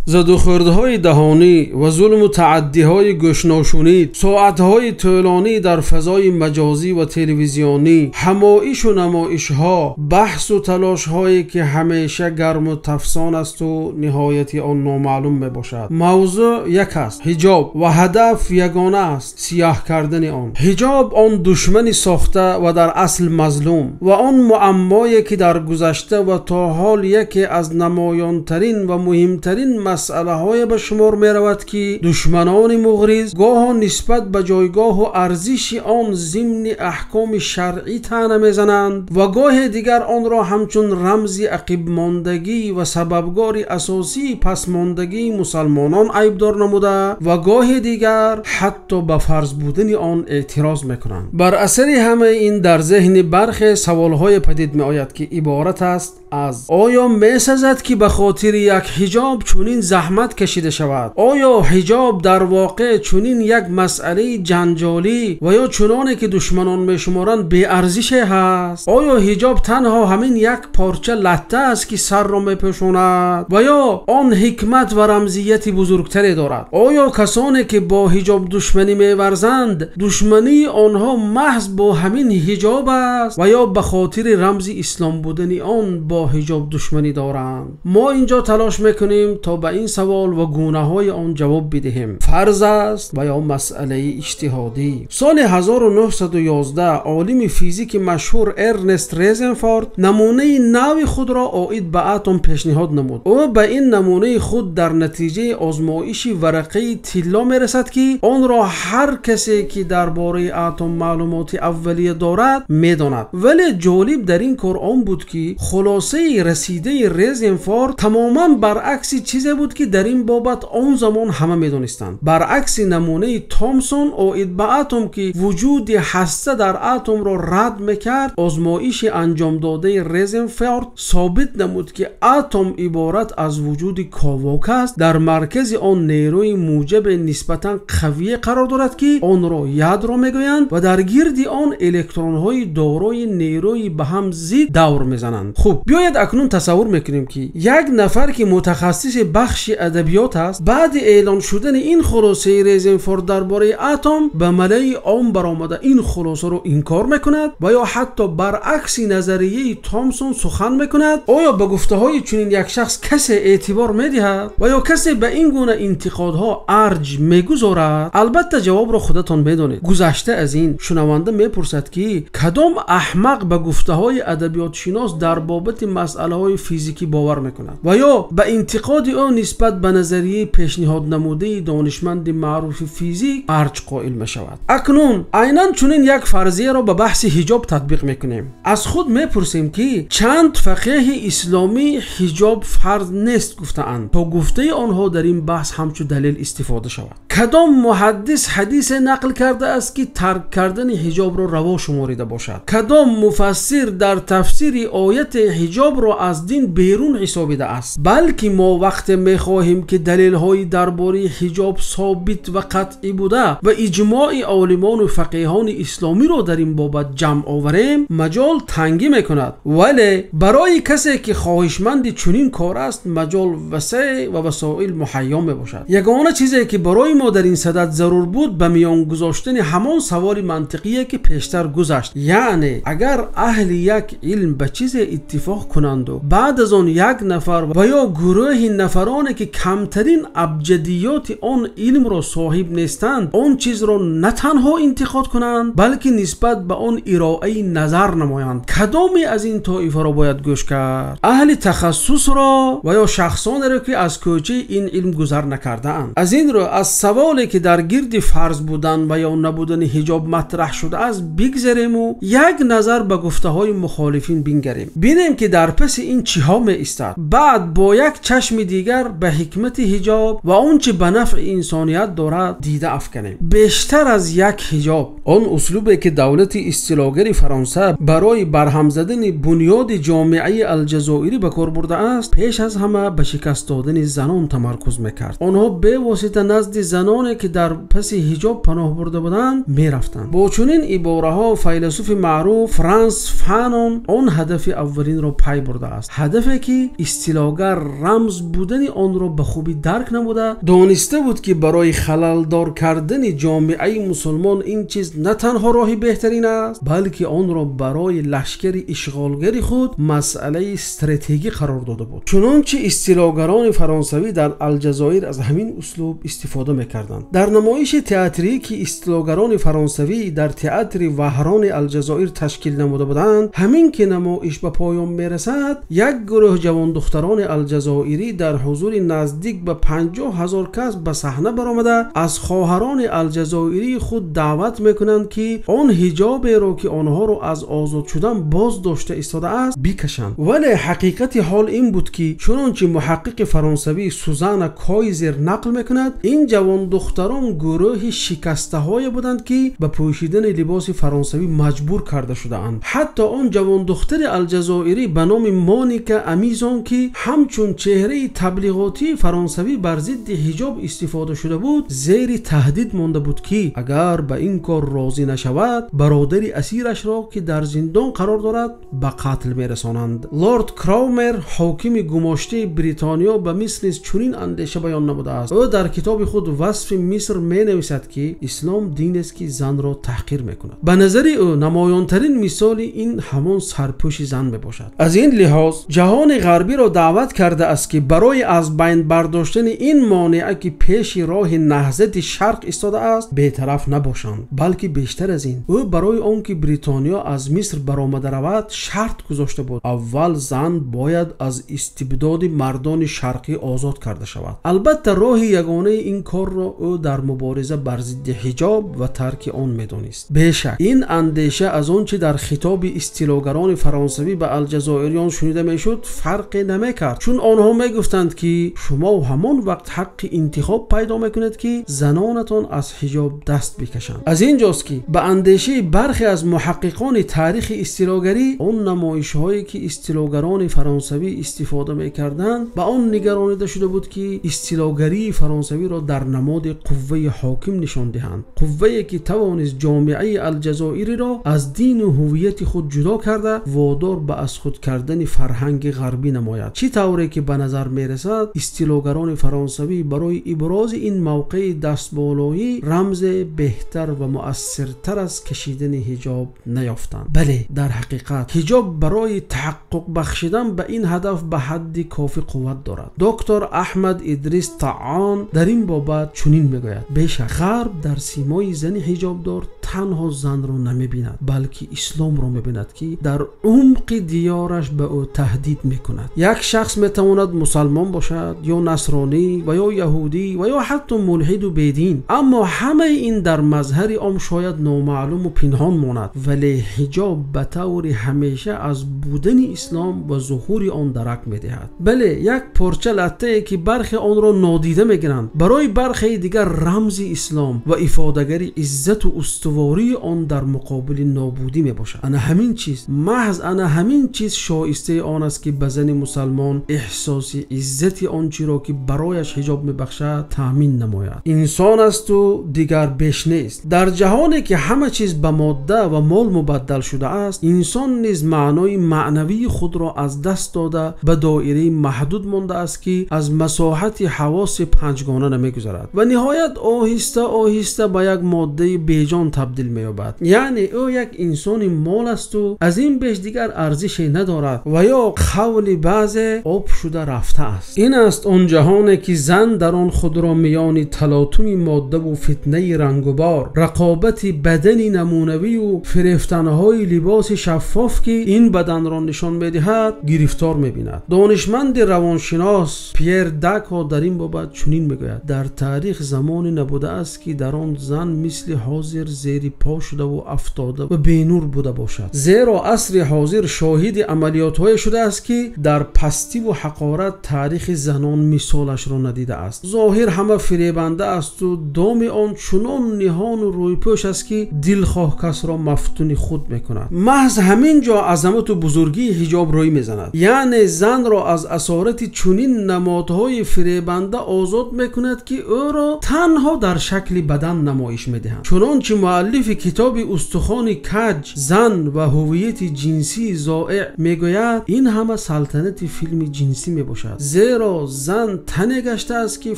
Задухӯрдҳои даҳонӣ ва зулм ва таъаддиҳои гӯшношунид, соатҳои тӯлонӣ дар фазои маҷозӣ ва телевизионӣ, ҳамоиш ва намоишҳо, баҳс ва талошҳое ки ҳамеша гарм ва тафсон аст ва ниҳояти он номаълум мебошад. Мавзӯъ як аст — ҳиҷоб, ва ҳадаф ягона аст — сиёҳ кардани он. Ҳиҷоб он душмани сохта ва дар асл мазлум ва он муаммое ки дар гузашта ва то ҳол яке аз намоёнтарин ва муҳимтарин масъалаҳое ба шумор меравад, ки душманони муғриз гоҳо нисбат ба ҷойгоҳ ва арзиши он зимни аҳкоми шаръӣ таъна мезананд ва гоҳе дигар онро ҳамчун рамзи ақибмондагӣ ва сабабгори асосии пасмондагии мусулмонон айбдор намуда ва гоҳе дигар ҳатто ба фарз будани он эътироз мекунанд. Бар асари ҳамаи ин дар зеҳни баъзе саволҳое падид меояд, ки иборат аст аз: оё месазад ки ба хотири як ҳиҷоб чунин заҳмат кашида шавад? Оё ҳиҷоб дар воқеъ чунин як масъалаи ҷанҷолӣ ва ё чуноне ки душманон мешуморанд беарзише ҳаст? Оё ҳиҷоб танҳо ҳамин як парча лата аст ки сарро мепӯшонад ва ё он ҳикмат ва рамзияти бузургтаре дорад? Оё касоне ки бо ҳиҷоб душманӣ меварзанд, душмании онҳо маҳз бо ҳамин ҳиҷоб аст ва ё ба хотири рамзи ислом будани он бо ҳиҷоб душманӣ доранд? Мо инҷо талош мекунем то ба ин савол ва гунаҳои он ҷавоб бидиҳем. Фарз аст ва ё масъалаи иҷтиҳодӣ? Соли 1911 олими физики машҳур Эрнест Резерфорд намунаи нави худро оид ба атом пешниҳод намуд. Ӯ ба ин намунаи худ дар натиҷаи озмоиши варақаи тилло мерасад, ки онро ҳар касе ки дар бораи атом маълумоти аввалия дорад медонад. Вале ҷолиб дар ин кор он буд, ки хулосаи расидаи Резерфорд тамоман баръакси чизе буд, ки дар ин бобат он замон ҳама медонистанд. Баръакси намунаи Томсон оид ба атом, ки вуҷуди ҳаста дар атомро рад мекард, озмоиши анҷом додаи Резерфорд собит намуд, ки атом иборат аз вуҷуди ковок аст. Дар маркази он нерӯи мӯҷаб нисбатан қавӣ қарор дорад, ки онро ядро мегӯянд, ва дар гирди он электронҳои дорои нерӯи ба ҳам зид давр мезананд. Хуб, биёед акнун тасаввур мекунем, ки як нафар ки мутахассиси бахши адабиёт аст, баъд эълон шудани ин хулосаи Резерфорд дар бораи атом ба малаи ом баромада ин хулосаро инкор мекунад ва ё ҳатто баръакси назарияи Томсон сухан мекунад. Оё ба гуфтаҳои чунин як шахс касе эътибор медиҳад ва ё касе ба ин гуна интиқодҳо арҷ мегузорад? Албатта ҷавобро худатон медонед. Гузашта аз ин, шунаванда мепурсад, ки кадом аҳмақ ба гуфтаҳои адабиётшинос дар бобати масъалаҳои физикӣ бовар мекунад ва ё ба интиқоди ӯ нисбат ба назарияи пешниҳод намудаи донишманди маъруфи физик арҷ қоил мешавад. Акнун айнан чунин як фарзияро ба баҳси ҳиҷоб татбиқ мекунем. Аз худ мепурсем, ки чанд фақеҳи исломӣ ҳиҷоб фарз нест гуфтаанд, то гуфтаи онҳо дар ин баҳс ҳамчун далел истифода шавад. Кадом муҳаддис ҳадисе нақл кардааст, ки тарк кардани ҳиҷобро раво шуморида бошад? Кадом муфассир дар тафсири ояти ҳиҷобро аз дин берун ҳисобида аст? Балки мо вақте мехоҳем, ки далелҳои дар бораи ҳиҷоб собит ва қатъӣ буда ва иҷмои олимон ва фақеҳони исломиро дар ин бобат ҷамъ оварем, маҷол тангӣ мекунад. Вале барои касе ки хоҳишманди чунин кор аст, маҷол васеъ ва васоил муҳайё мебошад. Ягона чизе ки барои мо дар ин садад зарур буд, ба миён гузоштани ҳамон саволи мантиқие ки пештар гузашт. Яъне агар аҳли як илм ба чизе иттифоқ кунанд ва баъд аз он як нафар ва ё гурӯҳи нафароне ки камтарин абҷадиёти он илмро соҳиб нестанд, он чизро на танҳо интиқод кунанд, балки нисбат ба он ироаи назар намоянд, кадоме аз ин тоифаро бояд гӯш кард? Аҳли тахассусро ва ё шахсонеро ки аз кӯчаи ин илм гузар накардаанд? Аз ин рӯ аз саволе ки дар гирди фарз будан ва ё набудани ҳиҷоб матраҳ шудааст бигзарем ва як назар ба гуфтаҳои мухолифин бингарем. Бинем ки дар паси ин чиҳо меистад. Баъд бо як чашми дигар ба ҳикмати ҳиҷоб ва он чи ба нафъи инсоният дорад дида афканем. Бештар аз як ҳиҷоб, он услубе ки давлати истилогари Фаронса барои барҳам задани бунёди ҷомеаи Алҷазоирӣ ба кор бурдааст, пеш аз ҳама ба шикаст додани занон тамаркуз мекард. Онҳо бевосита назди заноне ки дар паси ҳиҷоб паноҳ бурда буданд мерафтанд. Бо чунин ибораҳо файласуфи маъруф Франс Фанон он ҳадафи аввалинро пай бурдааст. Ҳадафе ки истилогар рамз будани онро ба хубӣ дарк намуда, дониста буд, ки барои халалдор кардани ҷомеаи мусулмон ин чиз на танҳо роҳи беҳтарин аст, балки онро барои лашкари ишғолгари худ масъалаи стратегӣ қарор дода буд. Чунончи истилогарони фаронсавӣ дар Алҷазоир аз ҳамин услуб истифода мекарданд. Дар намоиши театрие, ки истилогарони фаронсавӣ дар театри Ваҳрони Алҷазоир ташкил намуда буданд, ҳамин ки намоиш ба поён мерасад, як гурӯҳ ҷавон духтарони алҷазоирӣ дар ҳузури наздик ба 50 ҳазор кас ба саҳна баромада аз хоҳарони алҷазоирии худ даъват мекунанд, ки он ҳиҷоберо, ки онҳоро аз озод шудан боз дошта истодааст, бикашанд. Вале ҳақиқати ҳол ин буд, ки чунончи муҳаққиқи фаронсавӣ Сузанна Койзер нақл мекунад, ин ҷавон духтарон гурӯҳи шикастаҳое буданд, ки ба пӯшидани либоси фаронсавӣ маҷбур карда шудаанд. Ҳатто он ҷавон духтари алҷазоирӣ ба номи Моника Амизон, ки ҳамчун чеҳраи таблиғотии фаронсавӣ бар зидди ҳиҷоб истифода шуда буд, зери таҳдид монда буд, ки агар ба ин кор розӣ нашавад, бародари асирашро, ки дар зиндон қарор дорад, ба қатл мерасонанд. Лорд Кроумер, ҳокими гумоштаи Бритониё, ба Миср низ чунин андеша баён намудааст. Ӯ дар китоби худ «Васфи Миср» менависад, ки ислом дин аст, ки занро таҳқир мекунад. Ба назари ӯ намоёнтарин мисоли ин ҳамон сарпӯши зан мебошад. Аз ин лиҳоз ҷаҳони ғарбиро даъват кардааст, ки барои аз байн бардоштани ин монеа, ки пеши роҳи наҳзати шарқ истодааст, бетараф набошанд, балки бештар аз ин, ӯ барои он ки Бритониё аз Миср баромада равад, шарт гузошта буд: аввал зан бояд аз истибдоди мардони шарқӣ озод карда шавад. Албатта роҳи ягонаи ин корро ӯ дар мубориза бар зидди ҳиҷоб ва тарки он медонист. Бешак ин андеша аз он чи дар хитоби истилогарони фаронсавӣ ба алҷазоириён шунида мешуд фарқе намекард, чун онҳо мегуфтанд, ки шумо ҳамон вақт ҳаққи интихоб пайдо мекунед, ки занонатон аз ҳиҷоб даст бикашанд. Аз инҷост, ки ба андешаи бархе аз муҳаққиқони таърихи истилогарӣ, он намоишҳое ки истилогарони фаронсавӣ истифода мекарданд, ба он нигаронида шуда буд, ки истилогарии фаронсавиро дар намоди қувваи ҳоким нишон диҳанд, қуввае ки тавонист ҷомеаи алҷазоириро аз дину ҳувияти худ ҷудо карда, водор ба аз худ кардани фарҳанги ғарбӣ намояд. Чӣ тавре ки ба назар мерасад, истилогарони фаронсавӣ барои ибрози ин мавқеи дастболоӣ рамзи беҳтар ва муассиртар аз кашидани ҳиҷоб наёфтанд. Бале, дар ҳақиқат ҳиҷоб барои таҳаққуқ бахшидан ба ин ҳадаф ба ҳадди кофӣ қувват дорад. Доктор Аҳмад Идрис Таъон дар ин бобат чунин мегӯяд: бешак ғарб дар симои зани ҳиҷобдор танҳо занро намебинад, балки исломро мебинад, ки дар умқи диёраш ба ӯ таҳдид мекунад. Як шахс метавонад мусалмон бошад ё насронӣ ва ё яҳудӣ ва ё ҳатто мулҳиду бедин, аммо ҳамаи ин дар мазҳари ом шояд номаълуму пинҳон монад, вале ҳиҷоб ба таври ҳамеша аз будани ислом ва зуҳури он дарак медиҳад. Бале, як порча латтае, ки бархе онро нодида мегиранд, барои бархеи дигар рамзи ислом ва ифодагари иззату устувории он дар муқобили нобудӣ мебошад. Ана ҳамин чиз, маҳз ана ҳамин чиз шоистаи он аст, ки ба зани мусалмон эҳсоси иззати он чиро, ки барояш ҳиҷоб мебахшад, таъмин намояд. Инсон асту дигар беш нест. Дар ҷаҳоне ки ҳама чиз ба модда ва мол мубаддал шудааст, инсон низ маънои маънавии худро аз даст дода, ба доираи маҳдуд мондааст, ки аз масоҳати ҳавоси панҷгона намегузарад ва ниҳоят оҳиста оҳиста ба як моддаи беҷон табдил меёбад. Яъне ӯ як инсони мол асту аз ин беш дигар арзише надорад ва ё қавли баъзе об шуда рафтааст. Ин аст он ҷаҳоне, ки зан дар он худро миёни талотуми моддаву фитнаи рангубор, рақобати бадани намунавию фирефтанҳои либоси шаффоф, ки ин баданро нишон медиҳад, гирифтор мебинад. Донишманди равоншинос Пьер Дако дар ин бобат чунин мегӯяд: дар таърих замоне набудааст, ки дар он зан мисли ҳозир зери по шудаву афтода ва бенур буда бошад. Зеро асри ҳозир шоҳиди амалиётҳое шудааст, ки дар пастиву ҳақорат таърихи занон мисолашро надидааст. Зоҳир ҳама фиребанда асту доми он чунон ниҳону рӯйпӯш аст, ки дилхоҳ касро мафтуни худ мекунад. Маҳз ҳамин ҷо азамату бузургии ҳиҷоб рӯй мезанад. Яъне занро аз асорати чунин намодҳои фиребанда озод мекунад, ки ӯро танҳо дар шакли бадан намоиш медиҳанд. Чунончи муаллифи Муаллифи китоби «Устухони каҷ, зан ва ҳувияти ҷинсии зоеъ» мегӯяд, ин ҳама салтанати филми ҷинсӣ мебошад. Зеро зан тане гаштааст, ки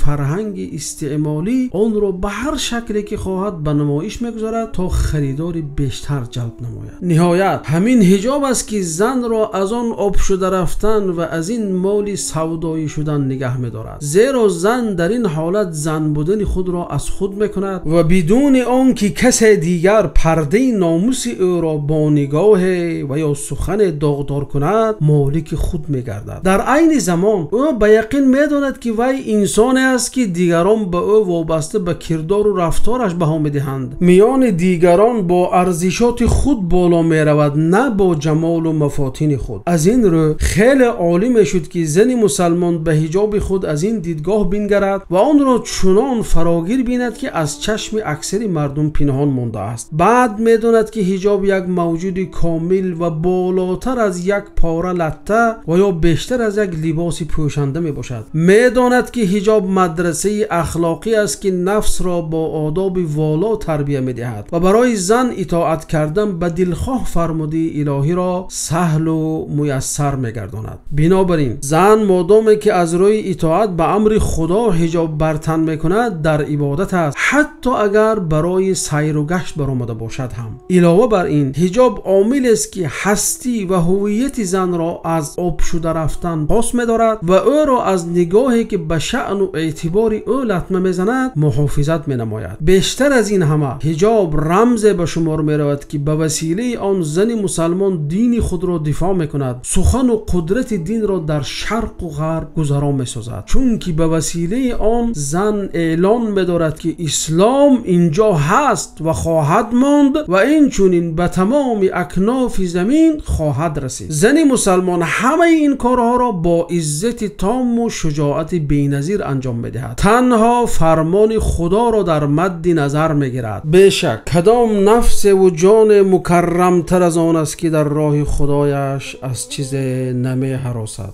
фарҳанги истеъмолӣ онро ба ҳар шакле ки хоҳад ба намоиш мегузорад, то харидори бештар ҷалб намояд. Ниҳоят ҳамин ҳиҷоб аст, ки занро аз он об шуда рафтан ва аз ин моли савдоӣ шудан нигаҳ медорад. Зеро зан дар ин ҳолат зан будани худро аз худ мекунад ва бидуни он ки касе дигар пардаи номуси ӯро бо нигоҳ ва ё сухане доғдор кунад, молики худ мегардад. Дар айни замон ӯ ба яқин медонад, ки вай инсонест, ки дигарон ба ӯ вобаста ба кирдор ва рафторааш баҳо медиҳанд. Миёни дигарон бо арзишоти худ боло меравад, на бо ҷамол ва мафотини худ. Аз ин рӯ хеле олӣ мешуд, ки зани мусулмон ба ҳиҷоби худ аз ин дидгоҳ бингарад ва онро чунон фарогир бинад, ки аз чашми аксари мардум пинҳон мондааст. Баъд медонад, ки ҳиҷоб як мавҷуди комил ва болотар аз як пора лата ва ё бештар аз як либоси пӯшанда мебошад. Медонад, ки ҳиҷоб мадрасаи ахлоқӣ аст, ки нафсро бо одоби воло тарбият медиҳад ва барои зан итоат кардан ба дилхоҳ фармудаи илоҳиро саҳл ва муяссар мегардонад. Бинобар ин зан модоме ки аз рӯи итоат ба амри Худо ҳиҷоб бар тан мекунад, дар ибодат аст, ҳатто агар барои сайру гашт баромада бошад ҳам. Илова бар ин, ҳиҷоб омилест, ки ҳастӣ ва ҳувияти занро аз об шуда рафтан пос медорад ва ӯро аз нигоҳе ки ба шаъну эътибори ӯ латма мезанад муҳофизат менамояд. Бештар аз ин ҳама, ҳиҷоб рамзе ба шумор меравад, ки ба василаи он зани мусулмон дини худро дифоъ мекунад, сухан ва қудрати динро дар шарқу ғарб гузаро месозад. Чунки ба василаи он зан эълон медорад, ки ислом инҷо ҳаст ва хоҳад монд ва инчунин ба тамоми акнофи замин хоҳад расид. Зани мусулмон ҳамаи ин корҳоро бо иззати том ва шуҷоати беназир анҷом медиҳад. Танҳо фармони Худоро дар мадди назар мегирад. Бешак кадом нафс ва ҷон мукаррамтар аз он аст, ки дар роҳи Худояш аз чизе намеҳаросад.